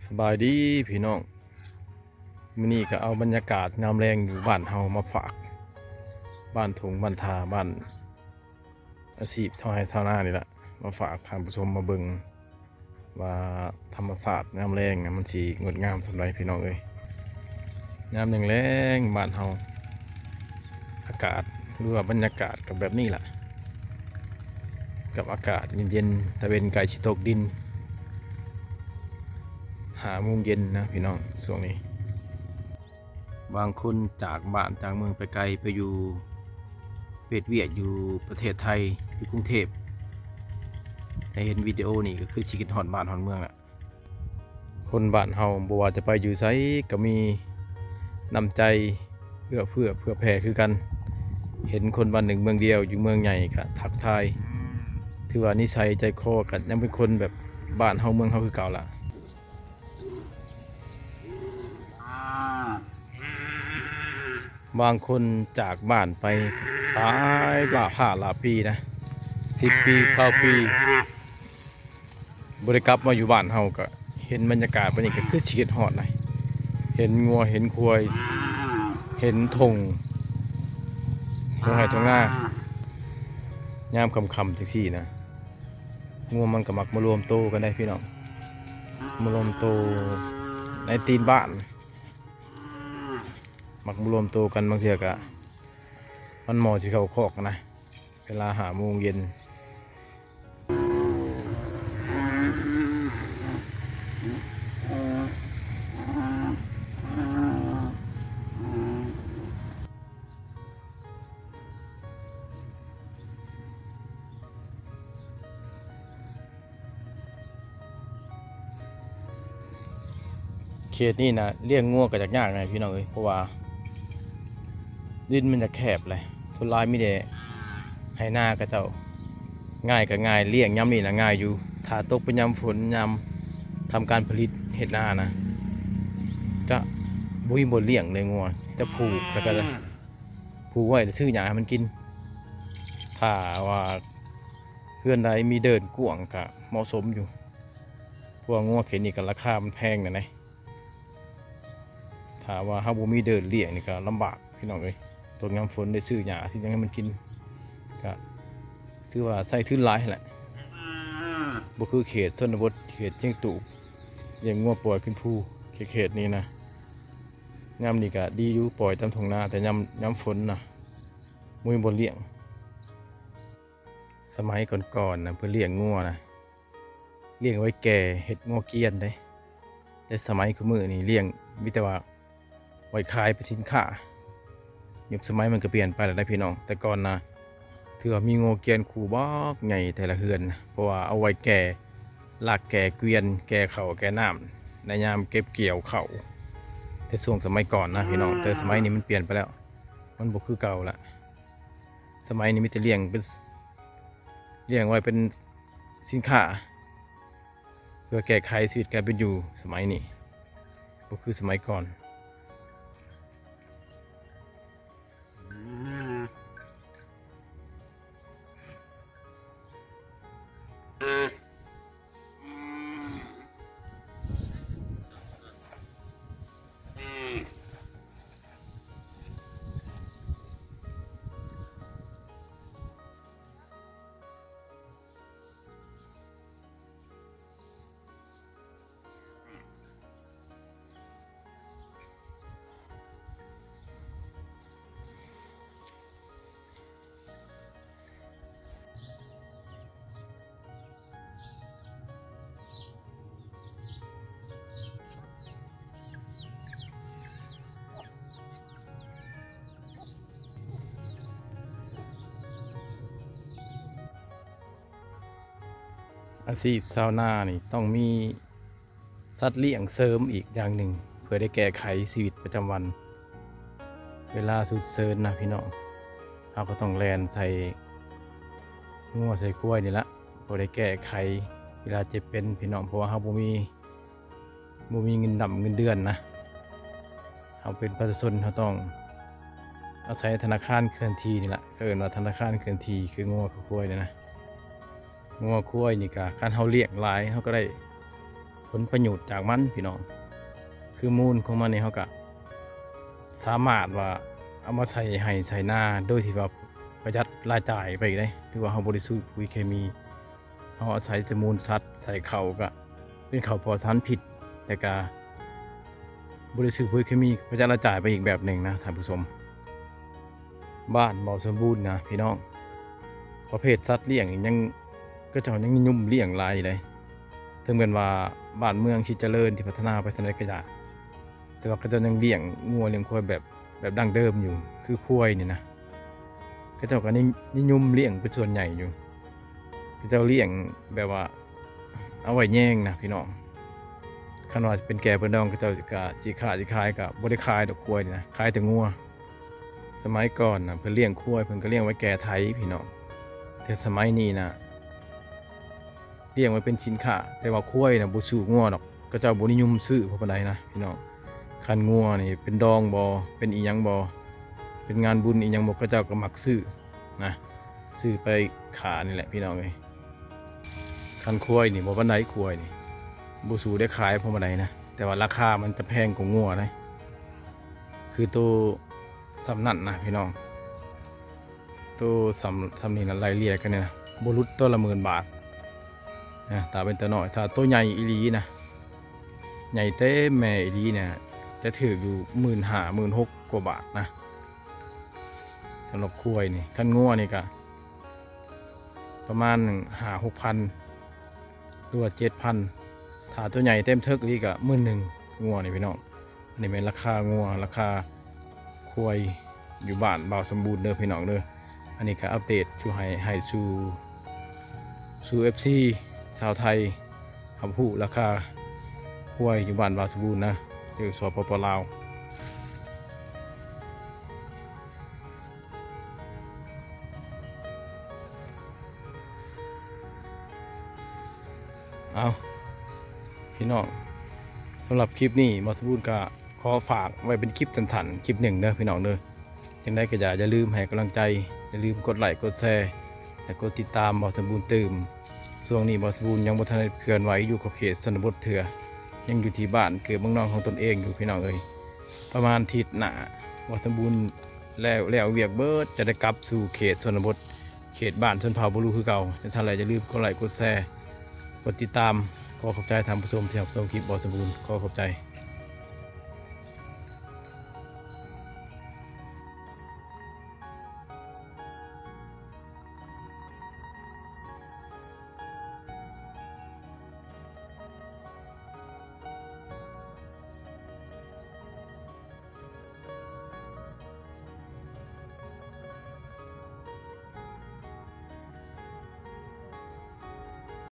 ສະບາຍດີພີ່ນ້ອງ, ມື້ນີ້ກໍເອົາບັນຍາກາດຍາມແລງຢູ່ບ້ານເຮົາມາຝາກ, ບ້ານທົ່ງບ້ານທ່າ, ບ້ານອາຊີບຊາວໄຮ່ຊາວນານີ້ລະ ມາຝາກທ່ານຜູ້ຊົມມາເບິ່ງວ່າທຳມະຊາດຍາມແລງນະ ມັນຊິງົດງາມສ່ຳໃດພີ່ນ້ອງເອີຍ. ຍາມແລງໆ ບ້ານເຮົາ ອາກາດ ຫຼືວ່າບັນຍາກາດກໍແບບນີ້ລະ ກັບອາກາດເຢັນໆ ຕາເວັນໃກ້ຊິຕົກດິນ ຫ້າໂມງເຢັນນະພີ່ນ້ອງ. ຊ່ວງນີ້ບາງຄົນຈາກບ້ານຈາກເມືອງໄປໄກ ໄປຢູ່ເຮັດວຽກຢູ່ປະເທດໄທ ຢູ່ກຸງເທບ ໄດ້ເຫັນວິດີໂອນີ້ກໍຄືຊິຄິດຮອດບ້ານຮອດເມືອງລະ. ຄົນບ້ານເຮົາບໍ່ວ່າຈະໄປຢູ່ໃສກໍມີນ້ຳໃຈເອື້ອເຟື້ອເຜື່ອແຜ່ຄືກັນ. ເຫັນຄົນບ້ານໜຶ່ງເມືອງດຽວຢູ່ເມືອງໃຫຍ່ກໍທັກທາຍ, ຖືວ່ານິໄສໃຈຄໍກໍຍັງເປັນຄົນແບບບ້ານເຮົາເມືອງເຮົາຄືເກົ່າລະ. ບາງຄົນຈາກບ້ານໄປຫຼາຍຫຼາຍຫ້າຫຼາຍປີນະ, ສິບປີ ຊາວປີ ບໍ່ໄດ້ກັບມາຢູ່ບ້ານເຮົາ ກະເຫັນບັນຍາກາດແບບນີ້ກະຄືຊິຄິດຮອດນະ. ເຫັນງົວເຫັນຄວາຍ ເຫັນທົ່ງ ທົ່ງໄຮ່ທົ່ງນາ ຍາມຄ່ຳໆ ຈັ່ງຊີ້ນະ, ງົວມັນກະມັກມາລວມໂຕກັນໄດ໋ພີ່ນ້ອງ, ມາລວມໂຕໃນຕີນບ້ານ ມັກມາລວມໂຕກັນ. ບາງເທື່ອກະມັນໝໍຊິເຂົ້າຄອກນະ ເວລາຫ້າໂມງເຢັນ. ເຂດນີ້ນະ ລ້ຽງງົວກໍຍາກໆ ນະພີ່ນ້ອງເອີຍ, ເພາະວ່າດິນມັນຈະແຄບແຫຼະ, ສ່ວນຫຼາຍມີແຕ່ໄຮ່ນາເຂົາເຈົ້າ. ງ່າຍກໍງ່າຍ, ລ້ຽງຍາມນີ້ນະງ່າຍຢູ່, ຖ້າຕົກເປັນຍາມຝົນ ຍາມທຳການຜະລິດເຮັດນານະ ຈະບໍ່ມີບ່ອນລ້ຽງເລີຍງົວ, ຈະຜູກ ແລ້ວກໍຜູກໄວ້ແລ້ວຊື້ຫຍ້າໃຫ້ມັນກິນ. ຖ້າວ່າເຮືອນໃດມີເດີ່ນກວ້າງກໍເໝາະສົມຢູ່, ເພາະວ່າງົວເຂດນີ້ກໍລາຄາມັນແພງແດ່ໃດ໋. ຖ້າວ່າເຮົາບໍ່ມີເດີ່ນລ້ຽງນີ້ກໍລຳບາກພີ່ນ້ອງເອີຍ, ຕົກຍາມຝົນໄດ້ຊື້ຫຍ້າຊື້ຫຍັງໃຫ້ມັນກິນ ກໍຖືວ່າໃຊ້ທຶນຫຼາຍຫັ້ນແຫຼະ. ບໍ່ຄືເຂດຊົນນະບົດ ເຂດຊຽງຕູບ ລ້ຽງງົວປ່ອຍຂຶ້ນພູ ເຂດນີ້ນະ. ຍາມນີ້ກໍດີຢູ່ ປ່ອຍຕາມທົ່ງນາ, ແຕ່ຍາມ ຍາມຝົນນະ ບໍ່ມີບ່ອນລ້ຽງ. ສະໄໝກ່ອນໆ ນະ ເພິ່ນລ້ຽງງົວນະ ລ້ຽງໄວ້ແກ່ເຮັດງົວກຽນເດ້, ແຕ່ສະໄໝຄຸມື້ນີ້ລ້ຽງມີແຕ່ວ່າໄວ້ຂາຍເປັນສິນຄ້າ. ຍຸກສະໄໝມັນກໍປ່ຽນໄປແລ້ວໄດ໋ພີ່ນ້ອງ, ແຕ່ກ່ອນນະ ຖືວ່າມີງົວກຽນຄູ່ບັກໃຫຍ່ແຕ່ລະເຮືອນ, ເພາະວ່າເອົາໄວ້ແກ່ລາກແກ່ກວຽນ ແກ່ເຂົ້າແກ່ນ້ຳ ໃນຍາມເກັບກ່ຽວເຂົ້າ ແຕ່ຊ່ວງສະໄໝກ່ອນນະພີ່ນ້ອງ. ແຕ່ສະໄໝນີ້ມັນປ່ຽນໄປແລ້ວ, ມັນບໍ່ຄືເກົ່າລະ. ສະໄໝນີ້ມີແຕ່ລ້ຽງເປັນ ລ້ຽງໄວ້ເປັນສິນຄ້າ ເພື່ອແກ້ໄຂຊີວິດການເປັນຢູ່. ສະໄໝນີ້ບໍ່ຄືສະໄໝກ່ອນ. ອາຊີບຊາວນານີ້ຕ້ອງມີສັດລ້ຽງເສີມອີກຢ່າງໜຶ່ງ ເພື່ອໄດ້ແກ້ໄຂຊີວິດປະຈຳວັນ. ເວລາສຸກເສີນນະພີ່ນ້ອງ, ເຮົາກໍຕ້ອງແລ່ນໃສ່ງົວໃສ່ຄວາຍນີ້ລະ ພໍໄດ້ແກ້ໄຂເວລາເຈັບເປັນພີ່ນ້ອງ, ເພາະວ່າເຮົາບໍ່ມີ ບໍ່ມີເງິນດຳເງິນເດືອນນະ. ເຮົາເປັນປະຊາຊົນ ເຮົາຕ້ອງອາໄສທະນາຄານເຄື່ອນທີ່ນີ້ລະ, ເຂົາເອີ້ນວ່າທະນາຄານເຄື່ອນທີ່ ຄືງົວຄືຄວາຍນີ້ນະ. ງົວຄວາຍນີ້ກະ ຄັນເຮົາລ້ຽງຫຼາຍ ເຮົາກໍໄດ້ ຜົນປະໂຫຍດຈາກມັນພີ່ນ້ອງ. ຄືມູນຂອງມັນນີ້ ເຮົາກະສາມາດວ່າເອົາມາໃສ່ໄຮ່ໃສ່ນາ ໂດຍທີ່ວ່າປະຢັດລາຍຈ່າຍໄປອີກເດ້. ຖືວ່າເຮົາບໍ່ໄດ້ຊື້ປຸ໋ຍເຄມີ ເຮົາອາໄສແຕ່ມູນສັດໃສ່ເຂົ້າ ກະເປັນເຂົ້າປອດສານພິດ ແຕ່ກະບໍ່ໄດ້ຊື້ປຸ໋ຍເຄມີ ປະຢັດລາຍຈ່າຍໄປອີກແບບໜຶ່ງນະທ່ານຜູ້ຊົມ. ບ້ານເບົາສົມບູນນະພີ່ນ້ອງ ປະເພດສັດລ້ຽງນີ້ຍັງ ເຂົາເຈົ້າຍັງນິຍົມລ້ຽງຫຼາຍເດ້. ເຖິງແມ່ນວ່າບ້ານເມືອງຊິຈະເລີນ ຊິພັດທະນາໄປສ່ຳໃດກໍຢາ ແຕ່ວ່າເຂົາເຈົ້າຍັງລ້ຽງງົວລ້ຽງຄວາຍແບບ ແບບດັ້ງເດີມຢູ່. ຄືຄວາຍນີ້ນະ ເຂົາເຈົ້າກໍນິ ນິຍົມລ້ຽງເປັນສ່ວນໃຫຍ່ຢູ່. ເຂົາເຈົ້າລ້ຽງແບບວ່າເອົາໄວ້ແຍງນະພີ່ນ້ອງ. ຄັນວ່າເປັນແກ່ເປັນດອງ ເຂົາເຈົ້າກໍຊິຄ້າຊິຂາຍ ກໍບໍ່ໄດ້ຂາຍດອກຄວາຍນີ້ນະ ຂາຍແຕ່ງົວ. ສະໄໝກ່ອນນະ ເພິ່ນລ້ຽງຄວາຍ ເພິ່ນກໍລ້ຽງໄວ້ແກ່ໄຖພີ່ນ້ອງ. ແຕ່ສະໄໝນີ້ນະ ລ້ຽງໄວ້ເປັນສິນຄ້າ ແຕ່ວ່າຄວາຍນະບໍ່ສູ້ງົວດອກ. ເຂົາເຈົ້າບໍ່ນິຍົມຊື້ພໍປານໃດນະພີ່ນ້ອງ. ຄັນງົວນີ້ເປັນດອງບໍ ເປັນອີ່ຫຍັງບໍ ເປັນງານບຸນອີ່ຫຍັງບໍ ເຂົາເຈົ້າກໍມັກຊື້ນະ ຊື້ໄປຂ້ານີ້ແຫຼະພີ່ນ້ອງເອີຍ. ຄັນຄວາຍນີ້ບໍ່ປານໃດ ຄວາຍນີ້ບໍ່ສູ້ໄດ້ຂາຍພໍປານໃດນະ ແຕ່ວ່າລາຄາມັນຈະແພງກວ່າງົວເດ້. ຄືໂຕສ່ຳນັ້ນນະພີ່ນ້ອງ ໂຕສ່ຳ ສ່ຳນີ້ນະ ໄລ່ເລ່ຍກັນນີ້ນະ ບໍ່ຫຼຸດໂຕລະໝື່ນບາດນະ ຖ້າເປັນໂຕນ້ອຍ. ຖ້າໂຕໃຫຍ່ອີ່ຫຼີນະ ໃຫຍ່ເຕັມແມ່ອີ່ຫຼີນະ ຈະຖືກຢູ່ໝື່ນຫ້າ ໝື່ນຫົກກວ່າບາດນະ ສຳລັບຄວາຍນີ້. ຄັນງົວນີ້ກະປະມານຫ້າຫົກພັນ ຫຼືວ່າເຈັດພັນ ຖ້າໂຕໃຫຍ່ເຕັມເຖິກອີ່ຫຼີກະໝື່ນໜຶ່ງ ງົວນີ້ພີ່ນ້ອງ. ອັນນີ້ແມ່ນລາຄາງົວ ລາຄາຄວາຍຢູ່ບ້ານບ່າວສົມບູນເດີພີ່ນ້ອງເດີ. ອັນນີ້ກະອັບເດດສູ່ໃຫ້ ໃຫ້ສູ່ ສູ່ເອັຟຊີຊາວໄທຮັບຮູ້ລາຄາຄວາຍຢູ່ບ້ານບ່າວສົມບູນນະ ຢູ່ ສປປ ລາວ. ເອົາ ພີ່ນ້ອງ ສຳລັບຄລິບນີ້ ບ່າວສົມບູນກະຂໍຝາກໄວ້ເປັນຄລິບສັ້ນໆ ຄລິບໜຶ່ງເດີພີ່ນ້ອງເດີ. ຈັ່ງໃດກໍຢ່າ ຢ່າລືມໃຫ້ກຳລັງໃຈ ຢ່າລືມກົດໄລ້ກົດແຊ ແລະ ກົດຕິດຕາມບ່າວສົມບູນຕື່ມ. ຊ່ວງນີ້ບ່າວສົມບູນຍັງບໍ່ທັນໄດ້ເຄື່ອນໄຫວຢູ່ຂອບເຂດຊົນນະບົດເທື່ອ ຍັງຢູ່ທີ່ບ້ານເກີດເມືອງນອນຂອງຕົນເອງຢູ່ພີ່ນ້ອງເອີຍ. ປະມານທິດໜ້າ ບ່າວສົມບູນແລ້ວ ແລ້ວວຽກເບິດ ຈະໄດ້ກັບສູ່ເຂດຊົນນະບົດ ເຂດບ້ານຊົນເຜົ່າບູຣູຄືເກົ່າ. ຈັ່ງຊັ້ນແຫຼະ ຢ່າລືມກົດໄລ້ກົດແຊ ກົດຕິດຕາມ. ຂໍຂອບໃຈທ່ານຜູ້ຊົມທີ່ຮັບຊົມຄລິບບ່າວສົມບູນ. ຂໍຂອບໃຈ.